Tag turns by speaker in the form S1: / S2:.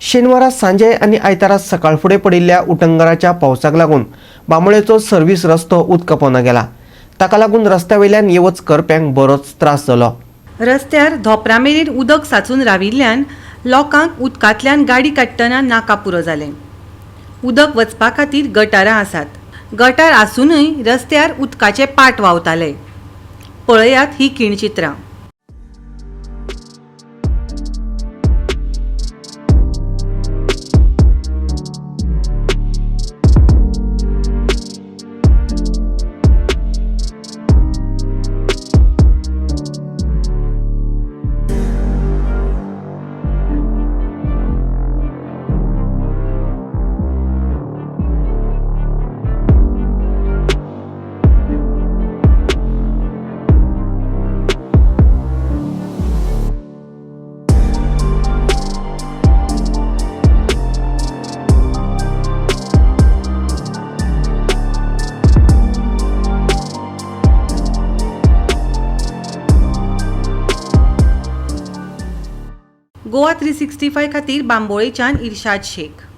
S1: शेनवारा सांजे आनी आयतारा सकाळ फुडें पडिल्ल्या उटंगराच्या पावसाक लागून बांबोळेचो सर्वीस रस्तो उदका पोंदा गेला. ताका लागून रस्त्या वयल्यान यो वच करप्यांक बरोच त्रास जालो.
S2: रस्त्यार धोपरा मेरेन उदक साचून राविल्ल्यान लोकांक उदकांतल्यान गाडी काडटना नाका पुरो जालें. उदक वचपा खातीर गटारां आसात. गटार आसूनय रस्त्यार उदकाचे पाट व्हांवताले. पळयात ही खिणचित्रां. गोवा 365 खातीर बांबोळेच्यान इर्शाद शेख.